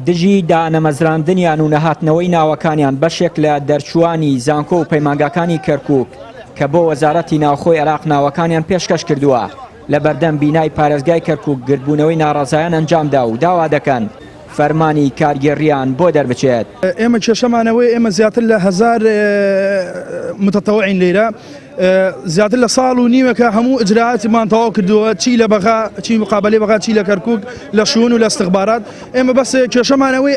دژی دانەمەزراندنیان و نەهاتنەوەی ناوەکانیان بەشێک لە دەرچووانی زانکۆ و پەیمانگاکانی کەرکووک کە بۆ وەزارەتی ناوخۆی عێراق ناوەکانیان پێشکەش کردووە لە بەردەم بینای پارێزگای کەرکووک گردبوونەوەی ناڕەزایان ئەنجامدا و داوا دەکەن فەرمانی کارگێڕییان بۆ دەربچێت. ئێمە کێشەمان ئەوەیە ئێمە زیاتر لە 1000 متطوعین لێرە زیاتر لە ساڵ و نیوەکە هەموو ئجرائاتمان تەواو کردووە چی لە بەغا چی مقابلەی بەغا چی لە کەرکوک لە شوون و لە استخبارات ئێمە بەس کێشەمان ئەوەی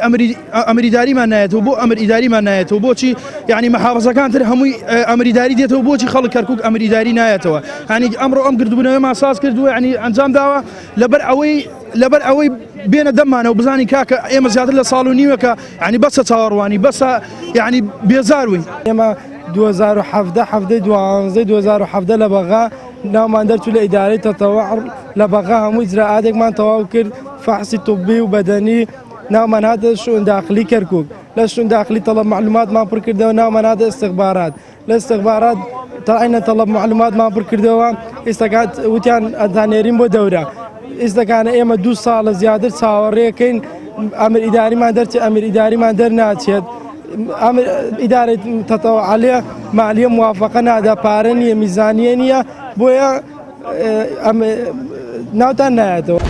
ئەمریداریمان نایەتەوە بۆ ئەمر ئیداریمان نایەتەوە بۆچی یعنی محافظەکان تر هەمووی ئەمریداری دێتەوە بۆچی خەڵک کەرکوک ئەمریداری نایەتەوە هەنی ئەمڕۆ ئەم گردبوونەوەمان ساز کردووە یعنی ئەنجام داوە لەبەر ئەوەی لەبەر ئەوەی بێنە دەممانەوە بزانین کاکە ئێمە زیاتر لە ساڵ و نیوەکە یعنی بەسە چاوەڕوانی بەسە یعنی بێزار بووین. ئێمە 2017 حەڤدەی دوانزەی 2017 لە بەغا ناومان دەرچوو لە ئیدارەی تەتەوع لە بەغا هەموو ئیجرائاتێکمان تەواو کرد فەحسی طبی و بەدەنی ناومان هاتە شؤون داخلی کەرکوک لە شؤون داخلی تەڵەب معلوماتمان پڕ کردەوە ناومان هاتە استخبارات لە استخبارات تەعینە تەڵەب معلوماتمان پڕ کردەوە ئیستەکات وتیان ئەتانێرین بۆ دەورە ئیستەکانە ئێمە دوو ساڵە زیاتر چاوەڕێکەین ئەمر ئیداریمان دەرچێت ئەمر ئیداریمان دەرناچێت ئەمر ئیدارەی تەتەوە عەلێ مالیە موافقە نادا پارە نییە میزانیە نییە بۆیە ناوتان نایەتەوە.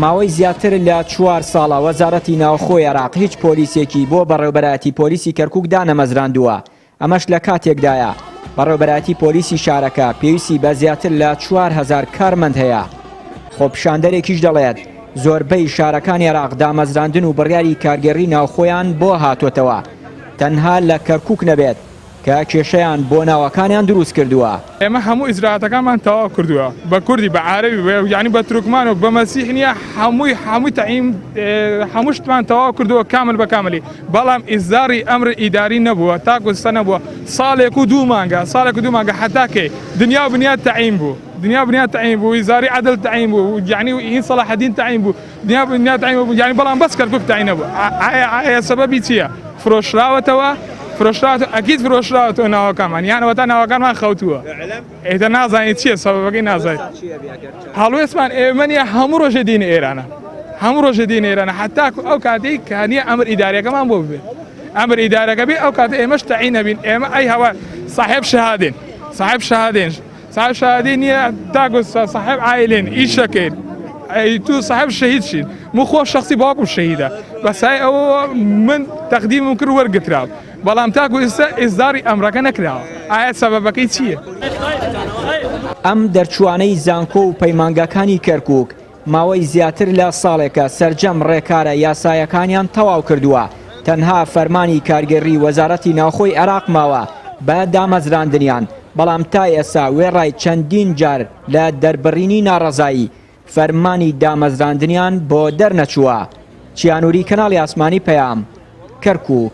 ماوەی زیاتر لە چوار ساڵە وەزارەتی ناوخۆی عێراق هیچ پۆلیسێکی بۆ بەڕێوەبەرایەتی پۆلیسی کەرکوک دانەمەزراندووە، ئەمەش لە کاتێکدایە بەڕێوەبەرایەتی پۆلیسی شارەکە پێویستی بە زیاتر لە 4000 کارمەند هەیە. خۆپیشاندەرێکیش دەڵێت، زۆربەی شارەکانی عێراق دامەزراندن و بڕیاری کارگێڕی ناوخۆیان بۆ هاتۆتەوە، تەنها لە کەرکوک نەبێت، کە کێشەیان بۆ ناوەکانیان دروست کردووە. ئێمە هەموو ئیجرائاتەکانمان تەواو کردووە بە کوردی بە عارەبی بە یانی بە تورکمان و بە مەسیح نییە هەمووی هەمووی تەعیم هەموو شتمان تەواو کردووە کامل بە کاملی بەڵام ئیزداری ئەمر ئیداری نەبووە تاکو ئێستا نەبووە ساڵێک و دوو مانگە ساڵێک و دوو مانگە حەتا کەی دنیا و بنیاد تەعیم بوو دنیا و بنیاد تەعیم بوو ویزاری عەدل تەعیم بوو یانی هین سەڵاحەدین تەعیم بوو دنیا بنیاد تەعیم بوو یانی بەڵام بەس کەرکوک تەعین نەبوو ئایا ئایا سەبەبی چییە فرۆشراوەتەوە فرۆشراوەتەوە ئەکید فرۆشراوەتەوە ناوەکانمان یان ئەوەتا ناوەکانمان خەوتووە ئێتە نازانین چییە سەبەبەکەی نازانین هەڵوێستمان ئێمە نیە هەموو ڕۆژێ دینە ئێرانە هەموو ڕۆژێ دینە ئێرانە حتاکو ئەو کاتەی کە نیە ئەمر ئیدارەکەمان بۆ ببێت ئەمر ئیدارەکە بێ ئەو کاتە ئێمەش تەعین نەبین ئێمە ئەی هەوا صاحب شهادین صاحب شهادین صاحب شهادین نیە تاکو صاحب عائلین ئیشەکەین ئەی تو صاحب شەهید شین من خۆ شخصی باوکم شەهیدە بەسای ئەوە من تەقدیمم کرد وەرگتراو بەڵام تاکو ئێستا ئیزداری ئەمرەکە نەکراوە ئایا سەبەبەکەی چییە؟ ئەم دەرچووانەی زانکۆ و پەیمانگاکانی کەرکوک ماوەی زیاتر لە ساڵێکە سەرجەم ڕێکارە یاسایەکانیان تەواو کردووە، تەنها فەرمانی کارگێڕی وەزارەتی ناوخۆی عێراق ماوە بە دامەزراندنیان، بەڵام تا ئێستا وێڕای چەندین جار لە دەربڕینی ناڕەزایی فەرمانی دامەزراندنیان بۆ دەرنەچووە. چیانوری کەناڵی ئاسمانی پەیام، کەرکوک.